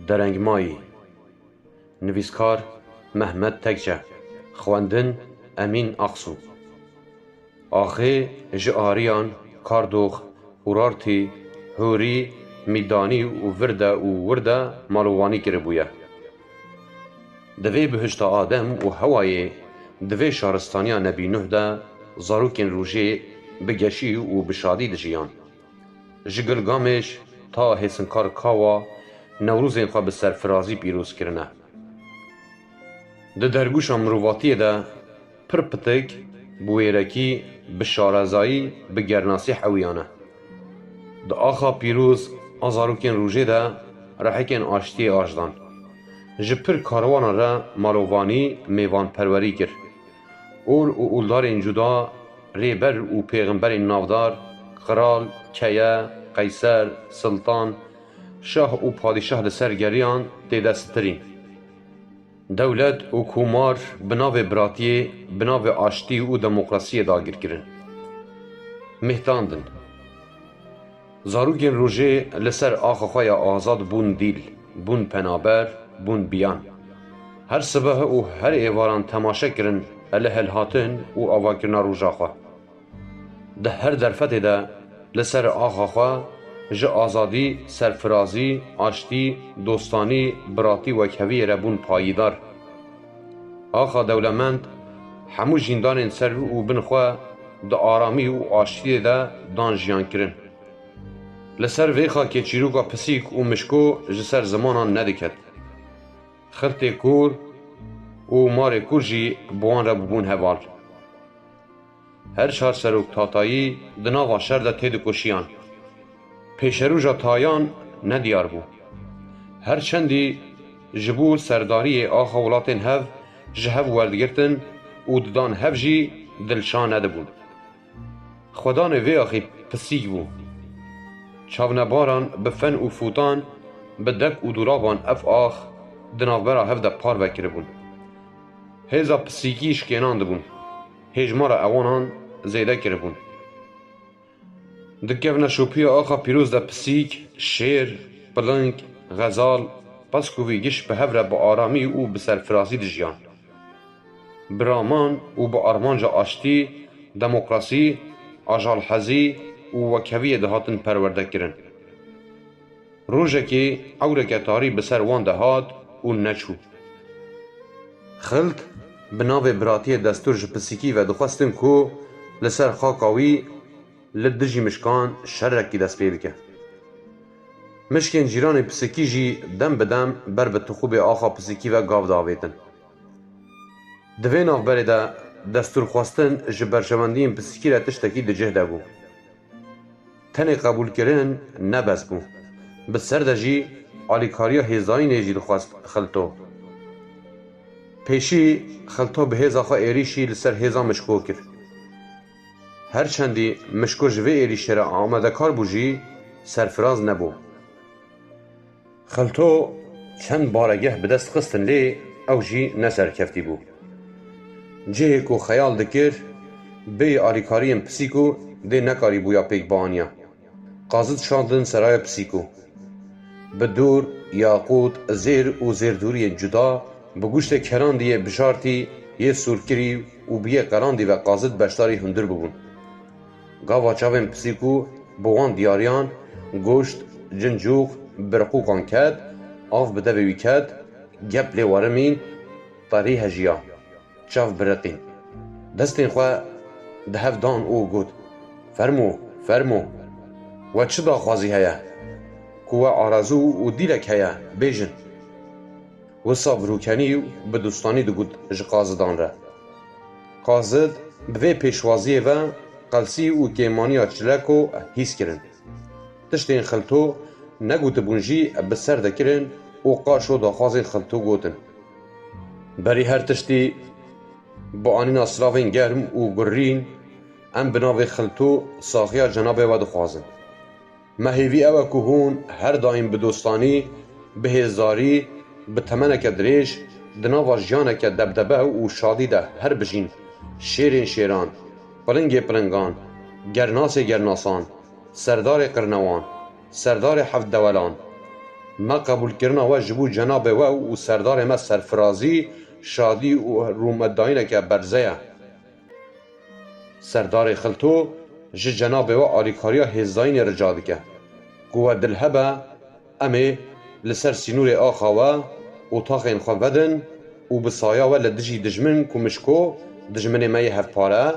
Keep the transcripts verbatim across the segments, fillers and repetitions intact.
Derengmayî. Nivîskar Mehmet Tekce. Xwendin Emîn Aksu. Axê ji Ariyan, Kardox, Urartî, Hûrî, Mîdanî û vir de û wir de malovanî kiribûye. Di vê bihişta Adem û Hewayê, di vê şaristaniya Nebî Nuh de zarokên rojê bi geşî û bi şadî dijiyan. Ji Gilgamêş ta Hêsinkar Kawa Newrozên xwe bi serfirazî pîroz kirine. Di dergûşa mirovatiyê de pir pitik, bi wêrekî, bi şarezayî, bi gernasî hewiyane. Di axa pîroz a zarokên rojê de rehekên aştiyê aşdan. Ji pir karwanan re malovanî, mêvanperwerî kir. Ol û oldarên cuda, rêber û pêxemberên navdar, qral, keye, qeyser, siltan, şah û padîşah li ser geriyan têde sitirîn. Dewlet û komar bi navê biratiyê, bi navê aştî û demokrasiyê dagir kirin. Mêhtandin. Zarokên rojê li ser axa xwe ya azad bûn dîl, bûn penaber, bûn biyan. Her sibeh û her êvaran temaşe kirin li hilhatin û avakirina roja xwe. Di her derfetê de li ser axa xwe ji azadî, serfirazî, aştî, dostanî, biratî, wekheviyê re bûn payîdar. Axa dewlemend hemû jîndanên ser û bin xwe di aramî û aştiyê de dan jiyan kirin. Li ser vê xakê çîroka pisîk û mişko ji ser zimanan nediket. Xiltê kûr û marê kûr jî bi wan re bûbûn heval. Her çar serok tatayî di nava şer de têdikoşiyan. Pêşeroja tayan nediyar bû. Her çendî ji bo serdariyê axa welatên hev ji hev werdigirtin û didan hev jî dilşa nedibûn. Xwedanê vê axê pisîk bû. Çavnebaran bi fen û fûtan, bi dek û dûraban ev ax di navbera hev de parve kiribûn. Hêza pisîkî şikênandibûn. Hêjmara ewanan zêde kiribûn. Di kevneşopiya axa pîroz de pisîk, şêr, piling, xezal, peskovî giş bi hev re bi aramî û bi serfirazî dijiyan. Bi raman û bi armanca aştî, demokrasî, ajalhezî û wekheviyê dihatin perwerdekirin. Rojekê ewreke tarî bi ser wan de hat û neçû. Xilt bi navê biratiyê destûr ji pisîkî ve dixwestin ku li ser xaka wî li dijî mişkan şerekî dest pê bike. Mişkên cîranê pisîkî jî dem bi dem ber bi tixûbê axa pisîkî ve gav diavêtin. Di vê navberê de destûrxwestin ji berjewendiyên pisîkî re tiştekî di cih de bû. Tenê qebûlkirin ne bes bû. Bi ser de jî alîkariya hêzayînê jî dixwest Xilto. Pêşî Xilto bi hêza xwe êrîşî li ser hêza Mişko kir. Her çendî Mişko ji vê êrîşê re amadekar bû jî serfiraz nebû. Xilto çend baregeh bi dest xistin lê ew jî ne serkeftî bû. Cihê ku xeyal dikir, bêyî alîkariyên pisîko dê nekarîbûya pêk bianiya. Qazid şandin seraya pisîko. Bi dûr, yaqût, zêr û zêrdûriyên cuda, bi goştê kerandî yê bijartî, yê sûrkirî û bi yê qerandî ve qazid beşdarî hundir bibûn. Gava çavên pisîkû bi wan diyariyan, goşt, cincûx, birqûkan ket, av bi devê wî ket, gep lê werimîn, terî hejiya, çav biriqîn. Destên xwe di hev dan û got, "Fermo, fermo, we çi daxwazî heye? Ku we arezû û dîlek heye, bêjin." Wisa bi rûkenî û bi dostanî digot ji qazidan re. Qazid bi vê pêşwaziyê ve qelsî û kêmaniya çileko hîs kirin. Tiştên Xilto negotibûn jî bi ser de kirin û qaşo daxwazên Xilto gotin. Berî her tiştî, bi anîna silavên germ û gurîn, em bi navê Xilto saxiya cenabê we dixwazin. Me hêvî ew e ku hûn her daîm bi dostanî, bi hêzdarî, bi temeneke dirêj, di nava jiyaneke debdebe û şadî de her bijîn, şêrên şêran, pilingê pilingan, gernasê gernasan, serdarê qirnewan, serdarê heft dewelan, Me qebûlkirina we ji bo cenabê we û serdarê me serfirazî, şadî û rûmetdayîneke berze ye. Serdarê Xilto ji cenabê we alîkariya hêzdayînê rica dike. Ku we dil hebe, em ê li ser sînorê axa we otaxên xwe vedin û bi saya we li dijî dijmin ku mişko, dijminê me yê hevpar e,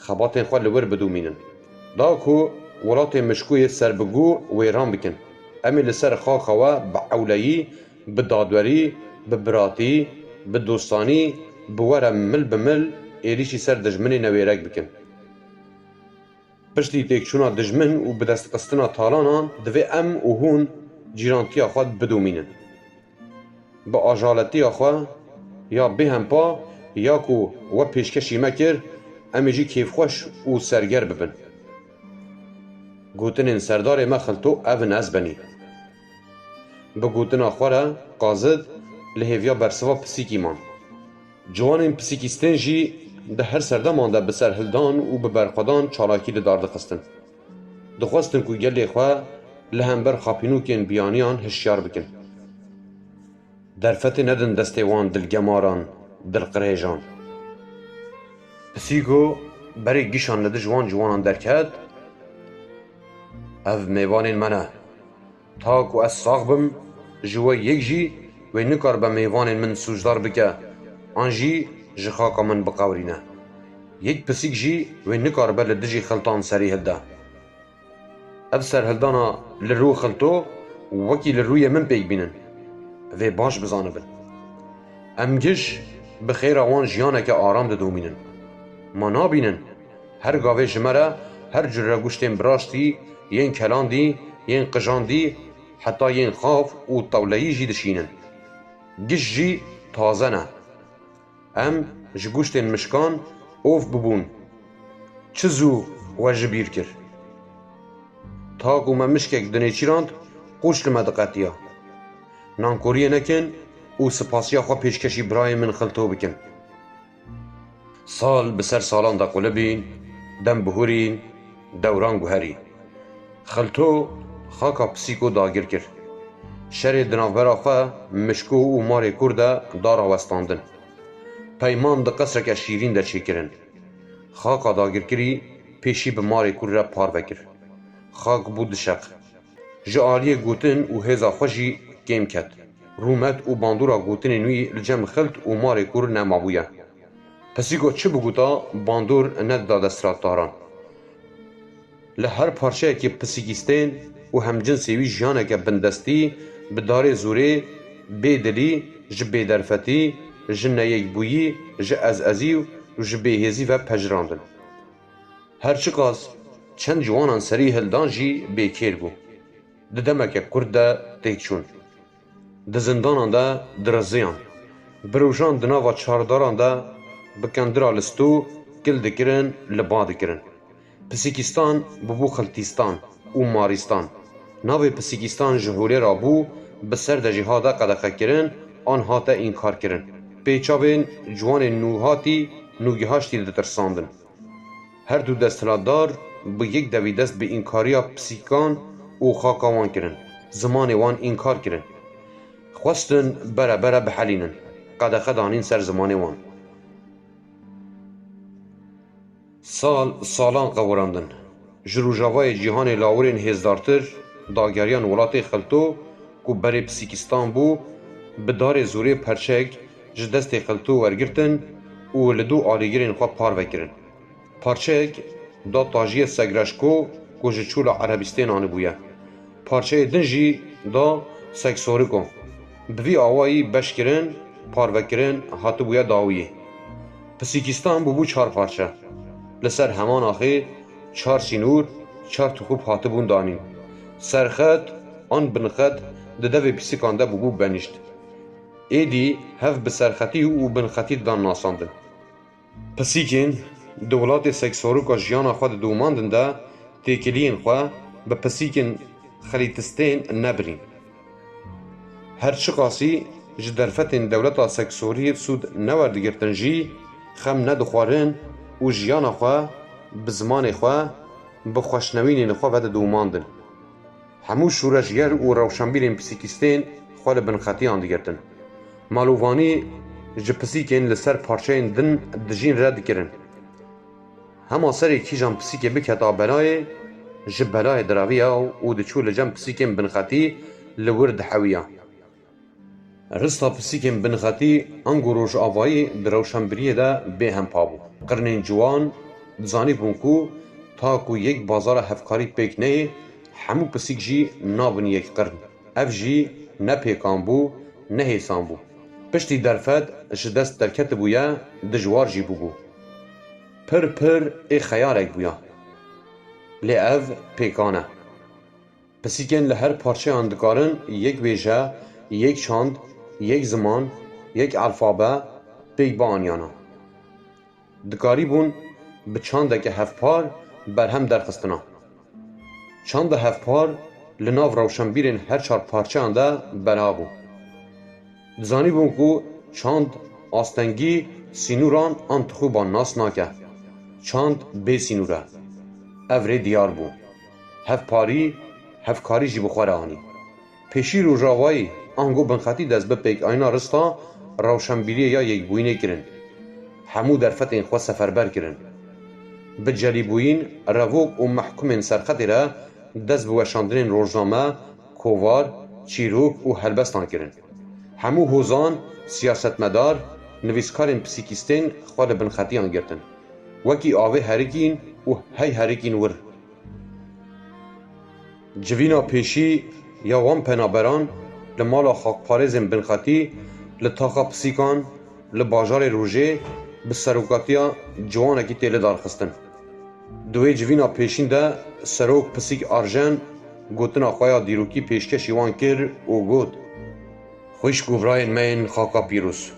xebatên xwe li wir bidomînin. Da ku welatê mişkoyê serbigû wêran bikin, em ê li ser xaka we bi ewleyî, bi dadwerî, bi biratî, bi dostanî, bi we re mil bi mil êrîşî ser dijminê newêrek bikin. Piştî têkçûna dijmin û bidestxistina talanan divê em û hûn cîrantiya xwe bidomînin. Bi ajaletiya xwe ya bêhempa ya ku we pêşkêşî me kir, em ê jî kêfxweş û serger bibin. Gotinên serdarê me Xilto ev in, ez benî. Bi gotina xwe re Qazid li hêviya bersiva pisîkî man. Ciwanên pisîkîstên jî di her serdeman de bi serhildan û bi berxwedan çalakî li dar dixistin. Dixwestin ku gelê xwe li hember xapînokên biyaniyan hişyar bikin. Derfetê nedin destê wan dilgemaran, dilqirêjan. Pisîko berê gişan li dij wan ciwanan derket, Ev mêvanên me ne. Ta ku ez sax bim, ji we yek jî wê nikaribe mêvanên min sûcdar bike an jî ji xaka min biqewirîne. Yek pisîk jî wê nikaribe li dijî Xiltan serî hilde. Ev serhildana li rû Xilto wekî li rûyê min pêk bînin. Vê baş bizanibin. Em giş bi xêra wan jiyaneke aram didomînin. Ma nabînin? Her gavê ji me re her cure guştên biraştî, yên kelandî, yên qijandî, heta yên xav û tewleyî jî dişînin. Giş jî taze ne. Em ji guştên mişkan ov bibûn. Çi zû we ji bîr kir. Ta ku me mişkek dinêçîrand, qoç li me diqetiya. Nankoriyê nekin û sipasiya xwe pêşkêşî birayên min Xilto bikin. Sal bi ser salan de qulibîn, dem bihurîn, dewran guherî. Xilto xaka Pisîko dagir kir. Şerê di navbera xwe, Mişko û Marê Kur de da rawestandin. Peyman di qesreke şîrîn de çêkirin. Xaka dagirkirî pêşî bi Marê Kur re parve kir. Xak bû dişeq. Ji aliyê gotin û hêza xwe jî kêm ket. Rûmet û bandora gotinên wî li cem Xilt û Marê Kur nemabûye. Pisîko çi bigota, bandor nedida desthilatdaran. Li her parçeyekî pisîkîstên û hemcinsê wî jiyaneke bindestî bi darê zûrê, bê dilî, ji bêderfetî, ji neyekbûyî, ji ezezî û ji bêhêzî ve pejirandin. Her çiqas çend ciwanan serî hildan jî bêkêr bû. Di demeke kurt de têk çûn. Di zindanan de diriziyan. Bi rojan di nava çardaran de bi kendira listû kil dikirin, li ba dikirin. Pisîkîstan bûbû Xiltîstan û Marîstan. Navê Pisîkîstan ji holê re bû, bi ser de jî hate qedexekirin an hate înkarkirin. Pêçavên ciwanên nûhatî, nûgihaştî ditirsandin. Her du desthilatdar bi yek devî dest bi înkariya pisîkan û xaka wan kirin, zimanê wan înkar kirin. Xwestin bere bere bihelînin, qedexe danîn ser zimanê wan. Sal salan qewirandin. Ji rojavayê cîhanê lawirên hêzdartir dageriyan welatê Xilto ku berê Pisîkistan bû, bi darê zûrê perçek ji destê Xilto wergirtin û li dû alîgirên xwe parve kirin. Parçeyek da tajiyê Segreşko ku ji çûla Erebistên anibûye. Parçeyê din jî da Seksoriko. Bi vî awayî beşkirin, parvekirin hatibûye dawiyê. Pisîkistan bûbû çar parçe. Li ser heman axê çar sînor, çar tixûb hatibûn danîn. Serxet an binxet di devê pisîkan de bûbû benîşt. Êdî hev bi serxetî û binxetî didan nasandin. Pisîkên di welatê Seksorika jiyana xwe didomandin de têkiliyên xwe bi pisîkên Xilîtistên nebirîn. Her çiqasî ji derfetên dewleta Seksorî sûd newerdigirtin jî, xem nedixwarin û jiyana xwe bi zimanê xwe, bi xweşnewînên xwe ve didomandin. Hemû şûreşger û rewşenbîrên pisîkîstên xwe li binxetiyan digirtin. Malûvanî ji pisîkên li ser parçeyên din dijîn re dikirin. Hema serê kîjan pisîkê biketa belayê, ji belayê diraviya û diçû li cem pisîkên binxetî li wir dihewiya. Rista pisîkên binxetî ango rojavayî di rewşenbiriyê de bêhempa bû. Qirnên ciwan dizanîbûn ku ta ku yek bazara hevkarî pêk neyê, hemû pisîk jî nabin yek qirn. Ev jî ne pêkan bû, ne hêsan bû. Piştî derfet ji dest derketibûye, dijwar jî bûbû. Pir pir ê xeyalek bûya. Lê ev pêkan e. Pisîkên li her parçeyan dikarin yek wêje, yek çand, yek ziman, yek alfabe pêk bianyana. Dikarîbûn bi çandeke hevpar berhem derxistina. Çanda hevpar li nav rewşenbîrên her çar parçeyan de bela bû. Dizanîbûn ku çand astengî sînûran an tixûban nas nake. Çand bê sînûr e. Ev rê diyar bû. Hevparî, hevkarî jî bi xwe re anî. Pêşî rojavayî ango binxetî dest bi pêkayîna rista rewşenbîriyê ya yekbûyînê kirin. Hemû derfetên xwe seferber kirin. Bi celîbûyîn, revok û mehkumên serxetê re dest bi weşandinên rojname, kovar, çîrok û helbestan kirin. Hemû hozan, siyasetmedar, nivîskarên pisîkîstên xwe li binxetiyan girtin. Wekî avê herikîn û hey herikîn wir. Civîna pêşî ya wan penaberan li mala xakparêzên binxetî, li taxa pisîkan, li bajarê Rojê bi serokatiya ciwanekî tê lidarxistin. Di wê civîna pêşîn de serok Pisîk Arjen gotina xwe ya dîrokî pêşkêşî wan kir û got, Xwişk û birayên me yên xaka pîroz,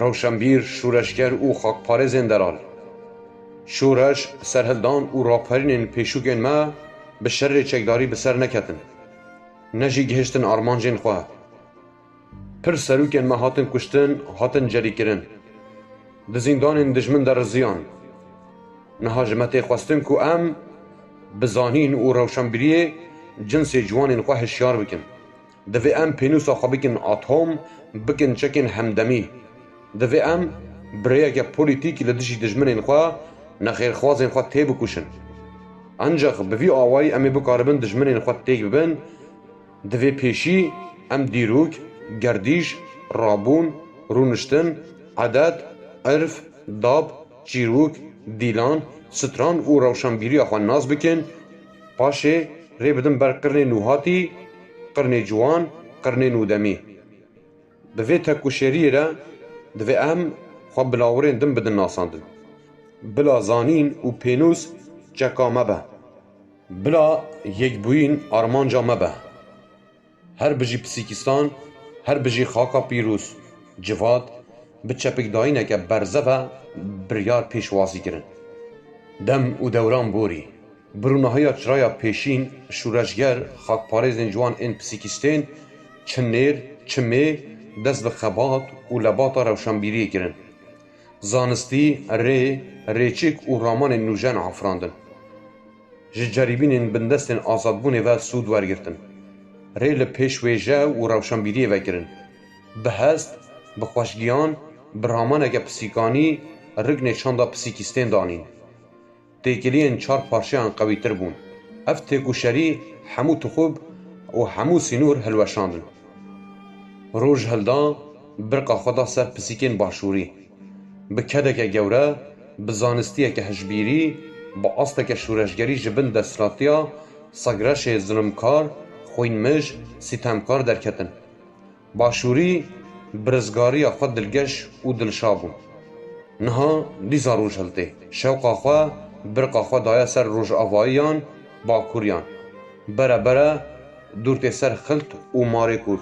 rewşenbîr, şûreşger û xakparêzên delal. Şoreş, serhildan û raperînên pêşûkên me bi şerê çekdarî bi ser neketin, ne jî gihiştin armancên xwe. Pir serokên me hatin kuştin, hatin cerîkirin. Di zîndanên dijmin de riziyan. Niha ji me tê xwestin ku em bi zanîn û rewşenbiriyê cinsê ciwanên xwe hişyar bikin. Divê em pênûsa xwe bikin atom, bikin çekên hemdemî. Divê em bi rêyeke polîtîk li dijî dijminên xwe, nexêrxwazên xwe têbikuşin. Encax bi vî awayî em ê bikaribin dijminên xwe têk bibin. Divê pêşî em dîrok, gerdîş, rabûn, rûniştin, edet, irf, dab, çîrok, dîlan, stran û rewşenbîriya xwe nas bikin, paşê rê bidin ber qirnê nûhatî, qirnê ciwan, qirnê nûdemî. Bi vê tekoşeriyê re divê em xwe bi lawirên din bidin nasandin. Bila zanîn û pênûs çeka me be. Bila yekbûyîn armanca me be. Her bijî Pisîkistan, her bijî xaka pîroz, civat, bi çepikdayîneke berze ve biryar pêşwazî kirin. Dem û dewran borî. Bi rûnahiya çiraya pêşîn, şûreşger, xakparêzên ciwan ên Pisîkistên, çi nêr, çi mê, dest bi xebat û lebata rewşenbîriyê kirin. Zanistî, rê, rêçik û ramanên nûjen afirandin. Ji ceribînên bindestên azadbûnê ve sûd wergirtin. Rê li pêşwêje û rewşenbîriyê vekirin. Bi hest, bi xweşgiyan, bi ramaneke pisîkanî riknê çanda Pisîkistên danîn. Têkiliyên çar parçeyan qewîtir bûn. Ev têkoşerî hemû tixûb û hemû sînor hilweşandin. Roj hilda, birqa xwe da ser pisîkên başûrî. Bi kedeke gewre, bi zanistiyeke hişbîrî, bi asteke şûreşgerî ji bin desthilatiya segreşê zilimkar, xwînmij, sîtemkar derketin. Başûrî bi rizgariya xwe dilgeş û dilşa bûn. Niha dîsa roj hiltê. Şewqa xwe, birqa xwe daye ser rojavayiyan, bakuriyan. Bere bere dûr tê ser xilt û marê kûr.